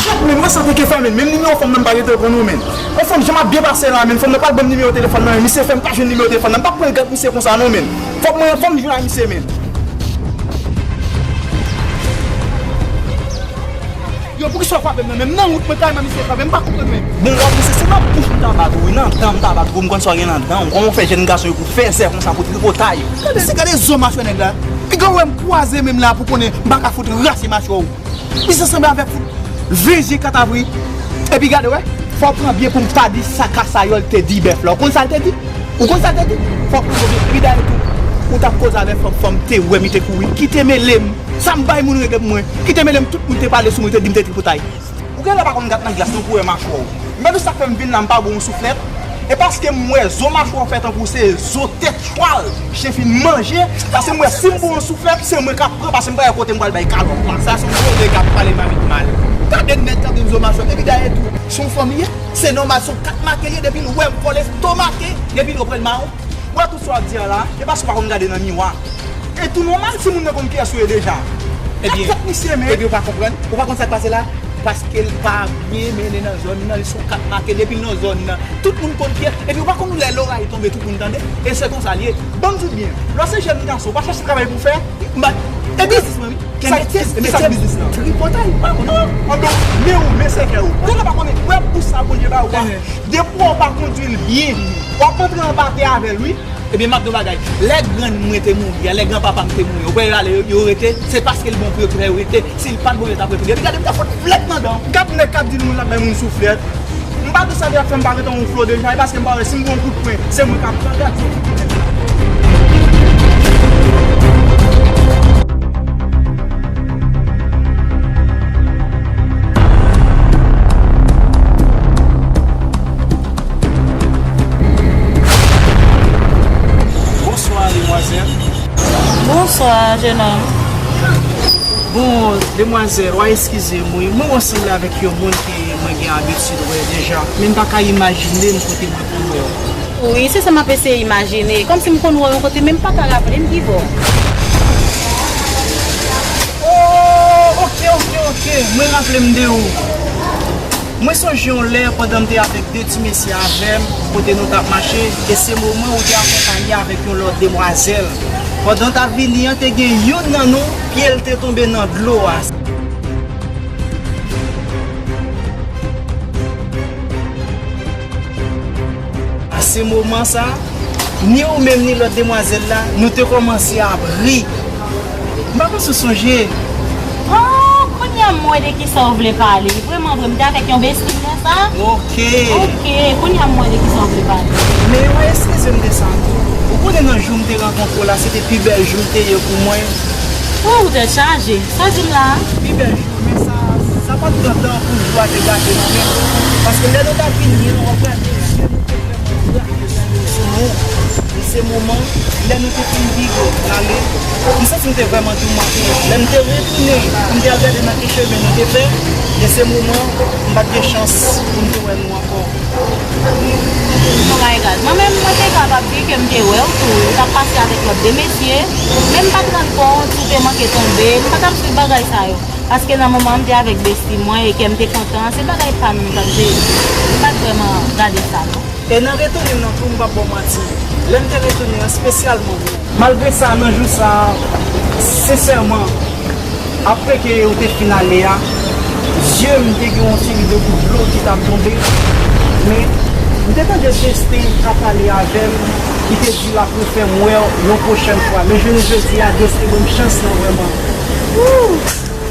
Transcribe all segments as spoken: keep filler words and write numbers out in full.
Chak mwen, mwen santi ke fè, men, menm nimewo fanm nan m pa rete pran non, men. Yon fanm, jan m ap byen pase la, men, fanm nan pa ban m nimewo telefòn nan, men, misye fè m pa jwenn nimewo telefòn nan, m pa pran gad misye konsa non, men. Fòk mwen, fòk m jwenn ak misye, men. Yo, poukisa w frape m nan, men, nan wout mwen, kay nan misye frape m, m pa konprann, men. Bon, w ap misye, se nan bouch m ta bat ou, wi, nan dan m ta bat ou, m konn sa w gen nan dan w, kòman w fè jèn gason yo pou fèzè konsa, pou tripotay. Gade, se gade zo macho nèg la. Piga w wè m kwaze men m la pou konnen m pa ka fout rase macho w. Misye sanble avèk fout V G katavri. Epi gade wè, fò w pran byen pou m pa di sa Kasayòl te di bèf la. Ou konn sa l te di? Ou konn sa l te di? Fò w pran byen. Epi dayè tou, ou t ap koze avèk fanm, fanm te wè m, li te kouri. Ki te mele m? Sa m bay moun regle pou mwen. Ki te mele m? Tout moun te pale sou mwen, te di m te tripotay. Ou genlè pa konn gad nan glas non pou w wè machwa w. Men nou sa k fè m vin la, m pa ba w yon souflèt. E paske m wè zo machwa w fè tankou se zo tèt chwal chen fin manje, paske m wè si m ba w yon souflèt, se mwen k ap pran, paske m pa wè kote m pral bay kalòt la. Sa se yon gwo nèg k ap pale mamit mal. Gade nèg k ap di m zo machwa w, epi dayè tou, se yon fanm li ye. Se nòmal, se yon kat make li ye, depi l wè m fò l estomake, depi l wè l mawon. Wè tout sa w ap di a la, e paske w pa konn gade nan miwa. E tou nòmal si moun nan konn kiyès ou ye deja. Ebyen, gad tèt misye, men. Ebyen, ou pa konprann? Ou pa konn sa k pase la? Paske l pa byen mennen nan zòn nan, li se yon kat make depi l nan zòn nan. Tout moun konn kiyès. Epi ou pa konn lè loray tonbe, tout moun tande. E se konsa l ye. Ban m di w byen, lè w se jèn gason, ou pa chèche travay pou w fè. M pa, e biznis mwen, wi. Sa, kisa, kisa k biznis lan? Tripotay, ou pa konn. An, an, men ou, men sèkèy ou. Ou genlè pa konnen, wè bous sa Bondye ba ou a. Depi w pa kondui l byen, w ap antre anba tè avè l, wi. Ebyen, m ap di w bagay. Lè grann mwen te mouri a, lè granpapa m te mouri, ou kwè yo ale, yo, yo rete? Se paske l bon pou yo ki fè yo rete. Si l pa t bon, yo t ap rete. Epi gade, m ta fout flèt nan dan w. Gad nèg k ap di moun l ap bay moun souflèt. M pa di w sa deja fè m pa rete yon flo deja, e paske m pa wè si m pran yon kout pwen, se mwen k ap pran gad. Bonswa, demwazèl. Bonswa, jennonm. Bon, demwazèl, w a eskize m, wi. Mwen wè w sanble avèk yon moun ke mwen gen abitid wè deja, men m pa ka imajine m kote mwen konn wè w. Wi, se sa m ap eseye imajine. Kòmsi m konn wè w yon kote, men m pa ka raple m ki bò. Oh, oke, oke, oke. Mwen raple m de ou. Mwen sonje yon lè pandan m te avèk de ti mesye avè m, kote nou t ap mache, e se moman ou te akonpaye avèk yon lòt demwazèl. Pandan w t ap vini an, te gen youn nan nou, pye l te tonbe nan dlo a. Se moman sa, ni ou menm ni lòt demwazèl la, nou te kòmanse ap ri. M pa panse w sonje. Oh, kounye a m wè de kisa w vle pale. Vrèman vre, m te avèk yon besti m nan sa. Oke. Oke, kounye a m wè de kisa w vle pale. Men w eskize m de sa tou. Ou konnen nan jou m te rankontre w la, se te pi bèl jou l te ye pou mwen. Oh, ou tèt chaje. Sa w di m la a? Pi bèl jou, men sa, sa pa t pran tan pou jou a te gate non, men. Paske lè nou t ap vini an, w ap gade je nou te vrèman brake sou nou. E se moman, lè nou te fin vire ale, m santi m te vrèman toumante. Lè m te retounen pou m te al gade nan ki chemen nou te fè, e se moman m pa t gen chans pou m te wè nou ankò. Oh my God. Mwen menm, mwen te kapab di ke m te wè w tou, ou t ap pase avèk lòt de mesye, men m pa t rann kont si w te manke tonbe, m pa t ap swiv bagay sa yo. Paske nan moman an, m te avèk besti mwen e kè m te kontan, se bagay pa m m t ap jere. M pa t vrèman gade sa non. E nan retounen m nan tou, m p ap ba w manti. Lè m te retounen an, espesyalman, malgre sa, nan jou sa a, sensèman, apre ke ou te fin ale a, zye m te gen yon seri de gout dlo ki t ap tonbe, men m te tande Destin k ap pale avè m, ki te di l ap refè m wè w yon pwochèn fwa. Men jounen jodi a, Destin ban m chans lan vrèman. Woo!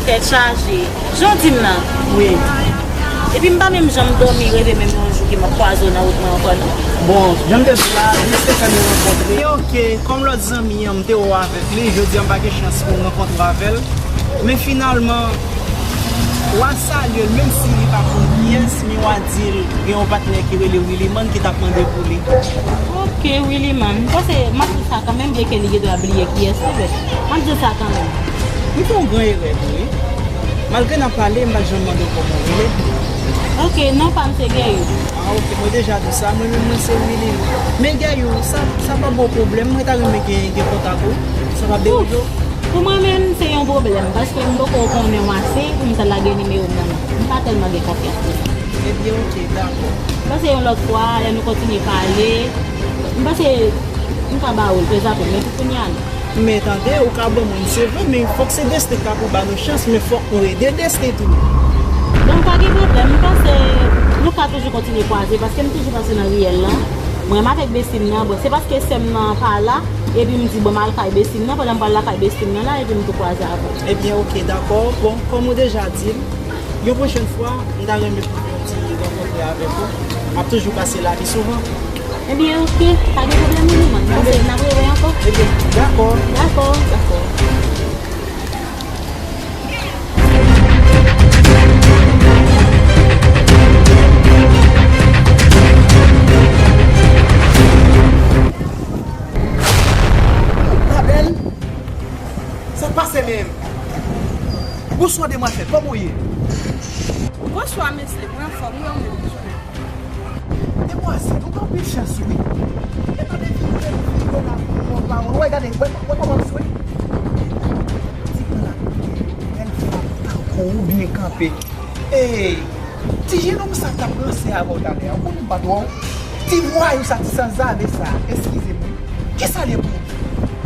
Tèt chaje. Jan w di m nan. Wi. Epi m pa menm janm dòmi reve menm yon jou ke m ap kwaze w nan wout mwen ankò non. Bon, jan m te di w la, Destin fè nou rankontre. E oke, kòm lòt zanmi an, m te wè w avèk li, jodi a m pa gen chans pou m rankontre w avè l. Men finalman, w a salye l, menm si li pa konn kiyès, men w a di l gen yon patnè ki rele Willyman ki t ap mande pou li. Oke, Willyman. M panse m ap di sa kanmenm, byenke li gendwa bliye kiyès li, men m ap di sa kanmenm. M fè yon gran erè tou, wi. Malgre n ap pale, m pa t janm mande w kòman w rele. Oke, non pa m se Gayou. Ah, oke, mwen deja di sa, mwen menm mwen se Willy. Men Gayou, sa, sa p ap ba w pwoblèm, mwen ta renmen gen, gen kontak ou. Sa p ap deranje w? Pou mwen menm, se yon pwoblèm, paske m poko konnen w ase pou m ta lage nimewo m nan men w. M pa tèlman gen konfyans pou sa. Ebyen, oke, dakò. M panse yon lòt fwa, lè nou kontinye pale, m panse m ka ba ou l, prezante w, men pou kounye a, non. Men tande, ou ka ban mwen l, se vre, men fòk se desten k ap pou ba nou chans, men fòk nou ede desten tou. Bon, pa gen pwoblèm, m panse nou ka toujou kontinye kwaze, paske m toujou pase nan riyèl lan. Mwen menm avèk besti m nan, bon, se paske sè m nan pa la, epi m di, bon, m al kay besti m nan, pandan m pral lakay besti m nan la, epi m tou kwaze avè w. Ebyen, oke, dakò. Bon, kòm ou deja di m, yon pwochèn fwa, m ta renmen pou fè yon ti rankontre avèk ou. M ap toujou pase la pi souvan. Ebyen, oke, pa gen pwoblèm, non, man. Pase n ap rewè ankò. Ebyen, dakò. Dakò. Dakò. Mabèl, sa k pase menm? Bonswa, demwazèl, kòman w ye? Bonswa, mesye, mwen anfòm, wi, ou menm? Demwazèl, ou gen anpil chans, wi. E tande fi yo, fi yo la, bon, bon, bon, wè, gade, wè, wè kòman m swe. Ti plan la, bèl fanm tankou ou byen kanpe. Ey, ti jenòm sa k t ap ranse avè w talè a, ou konnen m pa t wè w. Ti vwayou sa, ti sanzave sa, eskize m, wi. Kisa l ye pou ou?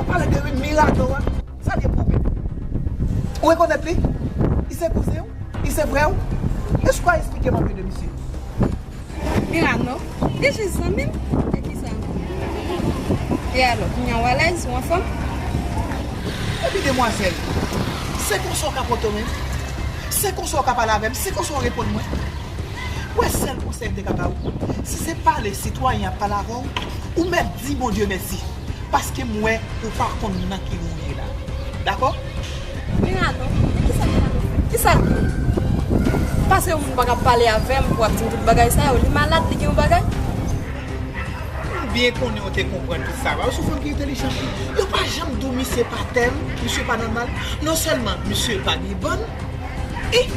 An palan de miradò a, sa l ye pou ou menm? Ou rekonèt li? Li se kouzen w? Li se frè w? Èske w ka esplike m anpe de misye? Mirano, li jis zanmi m. E kisa? E alò, kounye a w alèz, ou anfòm? Epi demwazèl, se konsa w ka pote w menm? Se konsa w ka pale avè m? Se konsa w reponn mwen? Ou wè, sèl konsèy m te ka ba ou, si se pale sitwayen ap pale avè w, ou mèt di Bondye mèsi. Paske m wè ou pa konn nan ki ou ye la. Dakò? Mirano, men kisa Mirano fè? Kisa l gen? Pase yon moun pa ka pale avè m pou w ap di m tout bagay sa yo. Li malad, li gen yon bagay? M byen konnen w te konprann tout sa. Ou se yon fanm ki entèlijan. Yo pa janm di w misye pa tèl, misye pa nòmal. Non sèlman misye pa gen bann, e,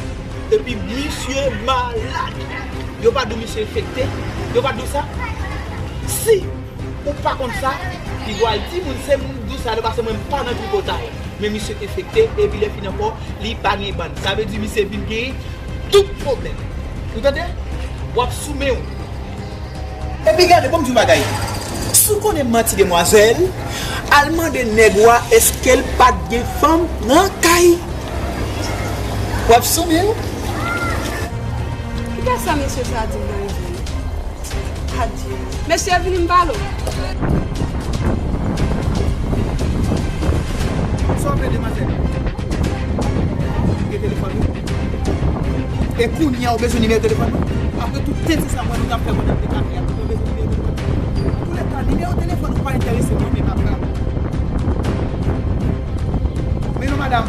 epi misye malad. Yo pa di w misye enfekte. Yo pa di w sa. Si ou pa konn sa, li pral di moun se moun di w sa, paske mwen m pa nan tripotay. Men misye enfekte, epi lè fini ankò, li pa gen bann. Sa vle di misye vin gen tout pwoblèm. Ou tande? W ap sou men w. Epi gade, ban m di w bagay. Si w konnen m manti, demwazèl, al mande nèg ou a èske l pa t gen fanm nan kay. W ap sou men w. Kite sa mesye sa di m nan rezo. Adye. Mesye, vini m pale w. Sa w ap fè, demwazèl? Gen telefòn ou? E kounye a, ou bezwen nimewo telefòn mwen? Apre tout tenten sa mwen nou t ap fè pandan m te kafe a, ou bezwen nimewo telefòn mwen? Antoulèka, nimewo telefòn ou pa enterese mwen menm ap ba ou. Men non, madanm.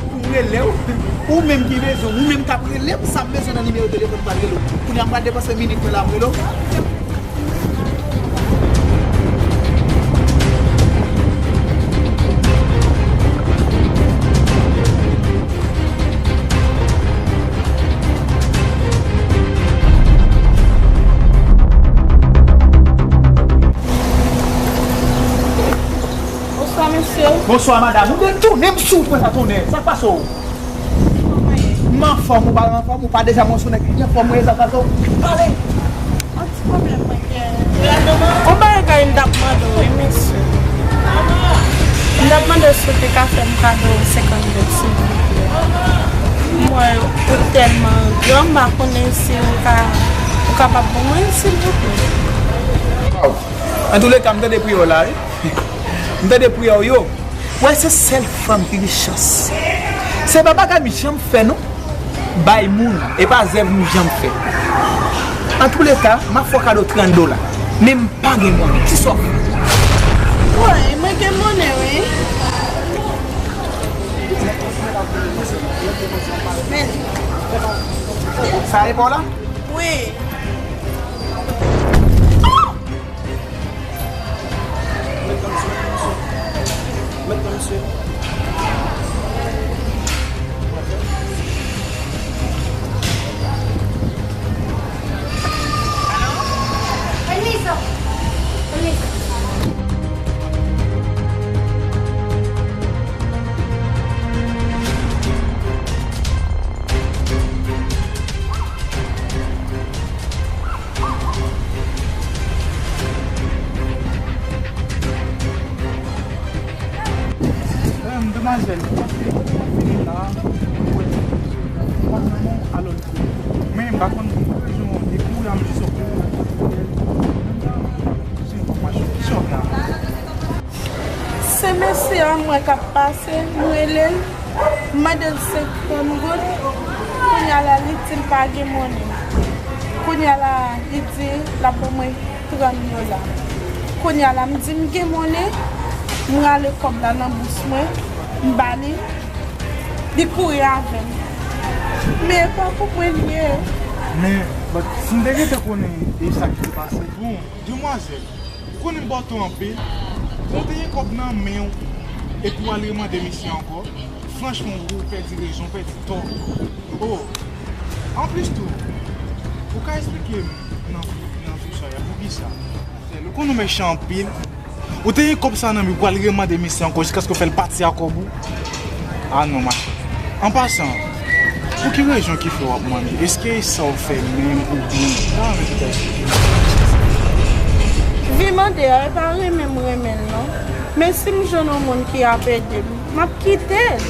Pou m rele w, ou menm ki bezwen, ou menm k ap rele m, sa m bezwen nan nimewo telefòn m pral rele w. Kounye a m pral depanse minit mwen la, m rele w. Bonswa, mesye. Bonswa, madanm. Ou detounen m sou pwen sa tounen. Sa k pase w? M anfòm, ou pa anfòm, ou pa deja mwen sou nèg ki anfòm, mwen, sa k pase w? Pale. Yon ti pwoblèm mwen gen. Yon bagay m t ap mande w, wi, mesye. M t ap mande w si w te ka fè m kado senkant goud, silvouplè. M wè ou tèlman gran, m pa konnen si ou ka, ou kapab ban mwen l, silvouplè. Antoulèka, m tande priyè w la, wi. M tande priyè w yo. Wè, se sèl fanm ki gen chans. Se pa bagay m janm fè, non. Bay moun, e pa zèv m janm fè. Antoulèka, m ap fè w kado trant dola. Men m pa gen monnen. Kisa w fè? Woy, mwen gen monnen, wi. Men. Sa e pa w la? Wi. Met nan misye, met nan misye. Met nan misye. Alo? Pèmiso. Pèmiso. Manzèl, kote mwen fini la, mwen wè, pa nan men w, alò l fini. Men m pa konn ki rezon, depi w la, m jis wè w. Se enfòmasyon, kisa w gen a mande? Se mesye a m wè k ap pase, m rele l, m mande l senkant goud, kounye a la li di l pa gen monnen. Kounye a la li di l ap ban mwen trant dola. Kounye a la m di m gen monnen, m rale kòb la nan bous mwen, m ba li, li kouri avè m. Men e pa pou mwen li ye. Men, but, si m te gentan konnen e sa ki te pase, bon, demwazèl, ou konnen m ba w tan anpil, ou te gen kòb nan men w, epi w al remande misye ankò, franchman, ou pèdi rezon, ou pèdi tò. Oh, anplis tou, ou ka eksplike m nan, nan tou sa a, poukisa? Ou konnen w mechan anpil. Ou te gen kòb sa nan men w, ou al remande misye ankò jiskaske w fè l pati a kòb ou? Ah non, machè. An pasan, pou ki rezon ki fè w ap mande? Èske e sa w fè menm oubyen? Ah, men se ta eksplike m. Vi mande a, e pa renmen m renmen l non. Men si m jwenn yon moun ki ap ede m, m ap kite l.